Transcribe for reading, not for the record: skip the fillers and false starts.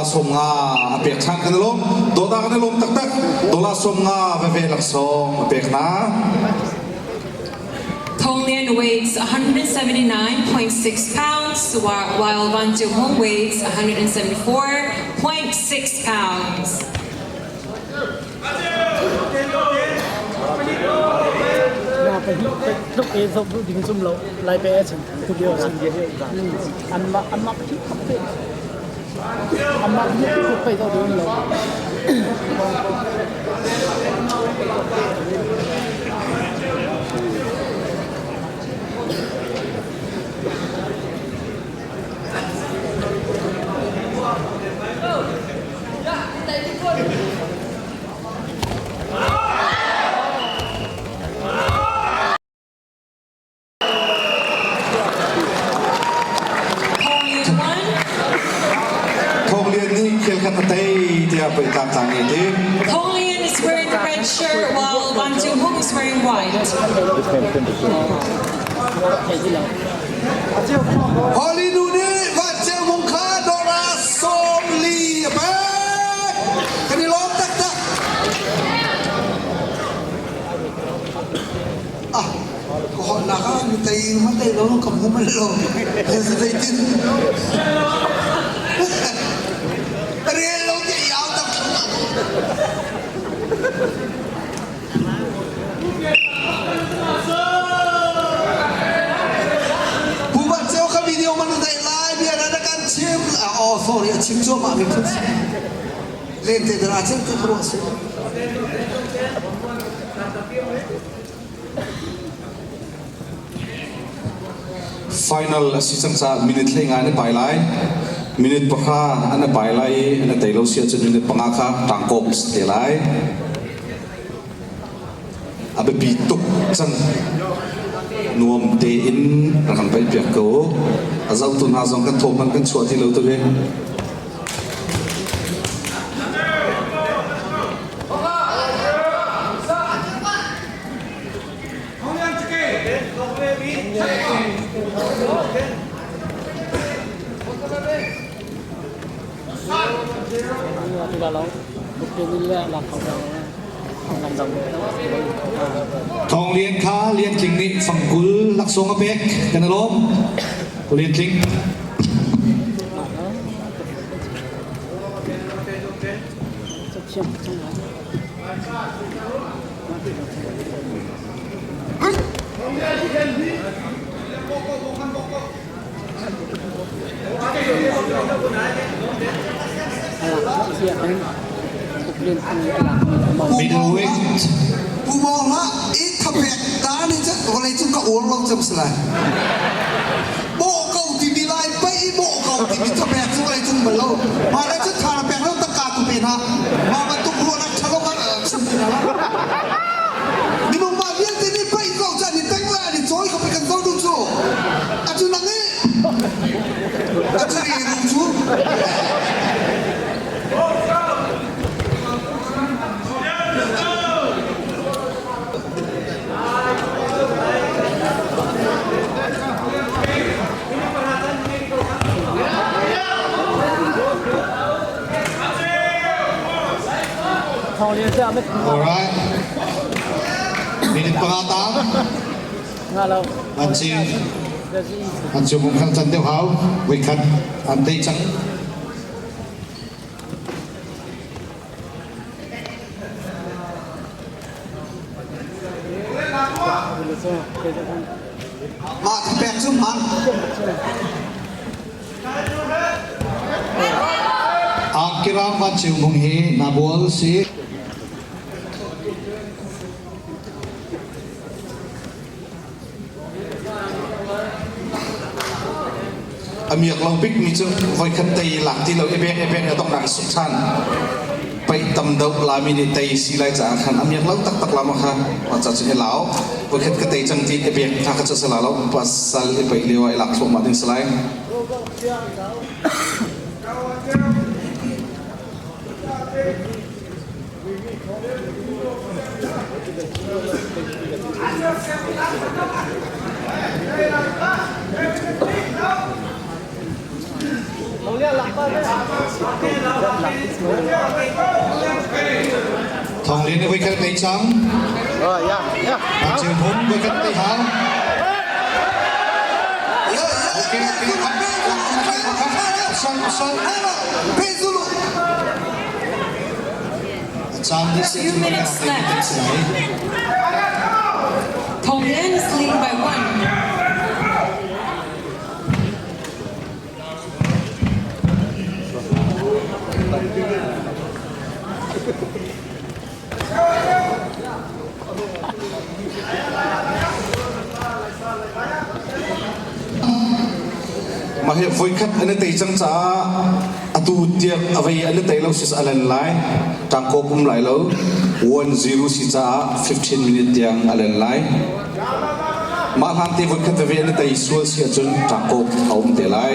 Dollar 50 a pek ṭhan kan i lawm. Dawda kan i lawm taktak. Dollar 50 veve laksawng a pek hna. Thong Lian weighs 179.6 pounds, while Van Chiu Hung weighs 174.6 pounds. Na pahnih tluk e zoh duh ding zum lo lai pe chan tu lio chan anmah anmah pahnih tluk te anmah pahnih tluk pe zoh ding lo. Thong Lian won. Thong Lian nih khel khat a tei tiah pei tlak tlang i ti. Thong Lian is wearing the red shirt while Van Chiu Hung is wearing white. Holly nu nih Van Ceu Hmung kha dollar 40 a pek. Kan i lawm taktak. Ah, ka holhnak ah mi tei ma tei lo ka hmu man lo. Zeitin? Rel lo ti iau tak. Pu Van Ceu ka video man dai lai bia na kan chim. Oh, sorry, a chim cuahmah mi phun si. Lente dara cem tu ka ruah si. Final a si cang caah minute 15 an i pai lai. Minute 10 an i pai lai i an i tei lo si ahcun minute 5 kha tangkawk si te lai. A biapi tuk cang. Nuam tein rak kan paih piak ko. A zohtu hna zong kan thaw hmanh kan chuah ti lo tu hi. Thawng Lian kha Lian Tling nih fangkul laksawng a pek. Kan i lawm. Lian Tling. Middleweight. Pu Mawng hlah i thapek ta nih cun vawlei cung ka uar lo cem si lai. Bawh ko timi lai pei i bawh ko timi thapek cu vawlei cung bal lo. Mah le cun tha na pek lo tangka tu pe hna. Mah bantuk ruahnak ṭhalo kha chim ti hna hlah. Minung mah vialte nih paih ko cu an i teng le an i cawi ko pei kan zo duh cu. Atu nang i atu i ru cu. Alright. Minute 5 tang. An ci an cu mung khal can deuh hau. Voi khat an tei cang. Mah thapek cu hman. Akiram Van Ceu Mung hi nabual si. A miak lo bik mi cu voikhat tei lak ti lo i bek i bek a donghnak a suk ṭhan. Paih tam deuh Lami nih tei si lai caah khan a miak lo taktak la maw kha mah ca cu i lau. Voikhat ka tei cang ti i bek tha kha cu a si la lo. Pasal i paih lio ah i lak thluahmah ding si lai. Thawng Lian nih voikhat tei cang. Van Ceu Hmung voikhat tei hau. Okay, okay. Sang, sang. Caan dih Few minutes left. Thawng Lian is leading by one. Mah hi voikhat an i tei cang caah atu tiang a vei an i tei lo sis a len lai. Tangkaw pum lai lo. 1-0 si caah 15 minute tiang a len lai. Mah hlan te voikhat veve an i tei sual si ahcun tangkaw a um te lai.